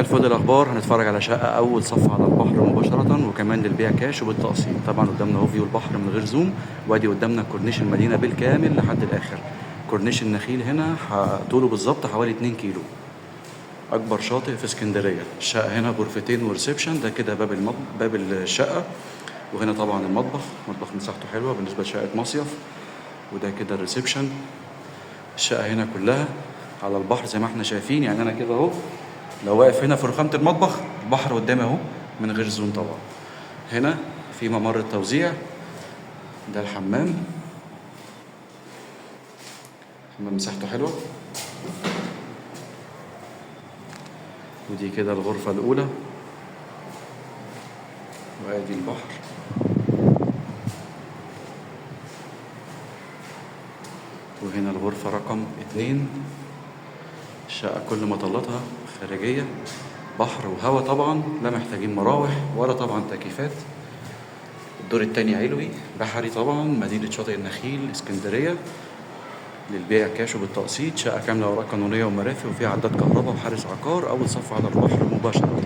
مساء الفل. الاخبار هنتفرج على شقه اول صف على البحر مباشرة، وكمان للبيع كاش وبالتقسيط. طبعا قدامنا اهو view البحر من غير zoom، وادي قدامنا كورنيش المدينة بالكامل لحد الاخر. كورنيش النخيل هنا طوله بالظبط حوالي 2 كيلو، اكبر شاطئ في اسكندرية. الشقة هنا غرفتين و reception، ده كده باب الشقة، وهنا طبعا المطبخ، مطبخ مساحته حلوة بالنسبة لشقه مصيف، وده كده ال reception. الشقة هنا كلها على البحر زي ما احنا شايفين، يعني انا كده اهو لو واقف هنا في رخامة المطبخ البحر قدامي اهو من غير zoom. طبعا هنا في ممر التوزيع، ده الحمام، الحمام مساحته حلوة. ودي كده الغرفة الأولى، وادي البحر. وهنا الغرفة رقم 2. الشقة كل مطلاتها خارجية، بحر وهوا طبعا، لا محتاجين مراوح ولا طبعا تكييفات. الدور التاني علوي بحري طبعا، مدينة شاطئ النخيل اسكندرية، للبيع كاش وبالتقسيط. شقة كاملة أوراق قانونية ومرافق، وفيها عداد كهرباء وحارس عقار، أول صف على البحر مباشرة.